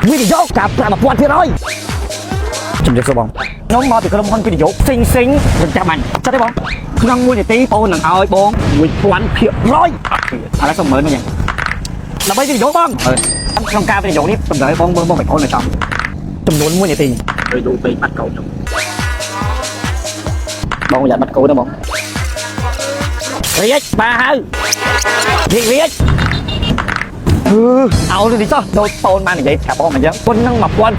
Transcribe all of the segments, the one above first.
វិនិយោគការប្រាក់1000%ជំរាបសួរបងខ្ញុំមកពីក្រុមហ៊ុនវិនិយោគស៊ីងស៊ីងរំចាំបាញ់ចិត្តទេបងក្នុង1នាទីបងនឹងឲ្យបង1000%ឥឡូវសុំមើលមកយ៉ាងដើម្បីវិនិយោគបងក្នុងការវិនិយោគនេះតម្រូវឲ្យបងមើលមកបងប្អូននៅចំចំនួន1នាទីទៅយូរពេកបាត់កូនខ្ញុំបងយ៉ាត់បាត់កូនទេបងរាជបាហៅរាជរាជ អោនេះចុះដូចបងបាននិយាយប្រាប់បងអញ្ចឹងគុណនឹង1000% 10ម៉ឺន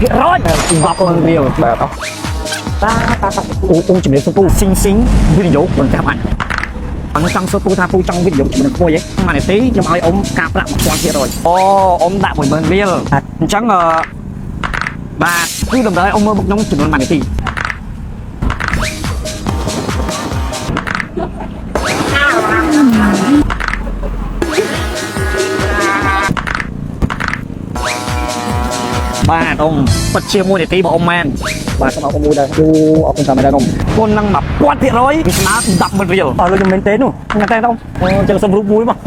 រៀលបាទអស់តាតាតាអូអូជំរាបសួរពូស៊ីងស៊ីងវិនិយោគមិនចាំអញអញចង់សួរពូថាពូចង់វិនិយោគជាមួយនឹងក្មួយឯងមួយនាទីខ្ញុំឲ្យអ៊ំការប្រាក់1000%អូអ៊ំដាក់10000រៀលអញ្ចឹងអឺបាទគឺតម្រូវឲ្យអ៊ំមើលមុខខ្ញុំចំនួន1នាទីបាទអ៊ំពិតជាមួយនាទីបើអ៊ំមែនបាទសូមអរគុណមួយដែរយូអរគុណច្រើនមែនដែរអ៊ំគុណនឹង1000%វាស្មើ10ម៉ឺនរៀល អស់លុយខ្ញុំមែនទេនោះ ញ៉ាំតែអ៊ំអូចឹងសុំរូបមួយមក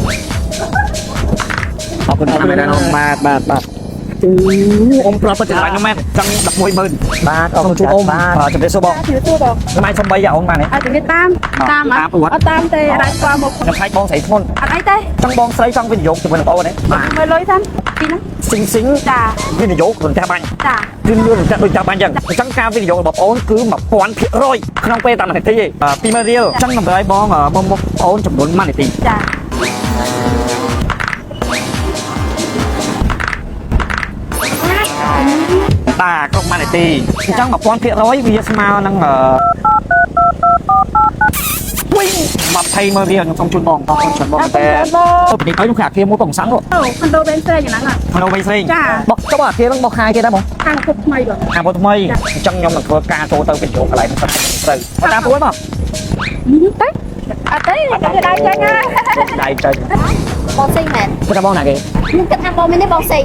អរគុណច្រើនមែនដែរអ៊ំបាទបាទបាទអូអ៊ំប្រាប់ពិតច្រាញ់ខ្ញុំមែនចង់110,000 បាទអរ សូ គុណ មជួបអ៊ំ បាទ បាទជំរាបសួរបង ជំរាបសួរបង ខ្ញុំអាចសុំ3អ៊ំបានទេ អាចជំរាបតាមតាម តាមអត់ អត់តាមទេអត់អាចស្គាល់មុខ ខ្ញុំខ្លាចបងស្រីធ្ងន់ អត់អីទេ ចង់បងស្រីចង់វិនិយោគជាមួយនឹងបងអូនទេបាទ មើលលុយសិនពីហ្នឹង ស៊ីងស៊ីង ចា វិនិយោគរន្ទះបាញ់ ចា គឺលឿនរន្ទះដូចចាប់បាញ់ចឹងអញ្ចឹងការវិនិយោគរបស់បងអូនគឺ1000%ក្នុងពេលតាមនាទីឯង20000រៀលអញ្ចឹងតម្រូវឲ្យបងមកមុខអូនចំនួន1នាទី ចា បាទគ្រប់1នាទីអញ្ចឹង1000%វាស្មើនឹងអឺវិញ20ម៉ឺនរៀលខ្ញុំសូមជូនបងអរគុណច្រើនបង អរគុណ តែ ច្រើនបង ទៅពីនេះទៅខ្ញុំខាអាគារមួយបងសាំងនោះ អូខុនដូវែងស្រេងហ្នឹង ក្នុងវិញស្រេង ចា បោះចុះអាគារហ្នឹងបោះខាយគេដែរបង ខាងភពថ្មីបង ខាងពុតថ្មីអញ្ចឹងខ្ញុំនឹងធ្វើការចូលទៅវិនិយោគកន្លែងហ្នឹងត្រូវមកតាមពួយមក ទេអត់ទេគេដៃចេញណា ដៃចេញ បងសេងមែន ពុតបងណាគេ ខ្ញុំគិតថាបងមានទេបងសេង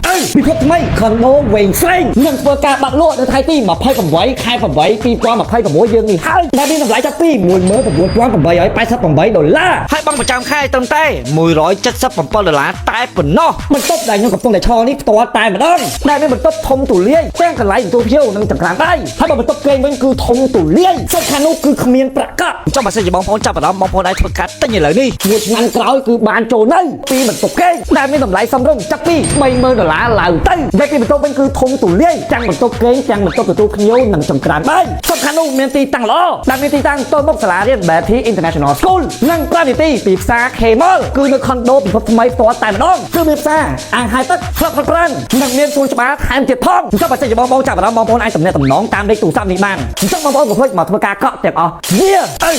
អើពិភពថ្មីខុនដូវែងស្រេងនឹងធ្វើការបាក់លក់នៅថ្ងៃទី28ខែ8 2026យើងនេះហើយដែលមានតម្លៃចាប់ពី19888ដុល្លារហើយបងប្រចាំខែត្រឹមតែ177ដុល្លារតែប៉ុណ្ណោះបន្ទប់ដែលខ្ញុំកំពុងតែឈរនេះផ្ទាល់តែម្ដងដែលមានបន្ទប់ធំទូលាយទាំងកន្លែងទទួលភ្ញៀវនិងចង្ក្រានដៃហើយបើបន្ទប់គេងវិញគឺធំទូលាយសំខាន់នោះគឺគ្មានប្រាក់កាក់ចុះបើសិនជាបងប្អូនចាប់អារម្មណ៍បងប្អូនអាចធ្វើការទិញឥឡូវនេះមួយឆ្នាំក្រោយគឺបានចូលនៅពីបន្ទប់គេងដែលមានតម្លៃសមរម្យចាប់ពី30000ដុល្លារឡើងទៅនិយាយពីបន្ទប់វិញគឺធំទូលាយទាំងបន្ទប់គេងទាំងបន្ទប់ទទួលភ្ញៀវនិងចង្ក្រានដៃសំខាន់នោះមានទីតាំងល្អដែលមានទីតាំងទល់មុខសាលារៀន Betty International School និង5នាទីពីផ្សារ Kmall គឺនៅខុនដូពិភពថ្មីផ្ទាល់តែម្ដងគឺមានផ្សារអាងហែលទឹកក្លឹបហាត់ប្រាណនិងមានសួនច្បារថែមទៀតផងអញ្ចឹងបើសិនជាបងប្អូនចាប់អារម្មណ៍បងប្អូនអាចទំនាក់ទំនងតាមលេខទូរស័ព្ទនេះបានអញ្ចឹងបងប្អូនកុំភ្លេចមកធ្វើការកក់ទាំងអស់គ្នាទៅ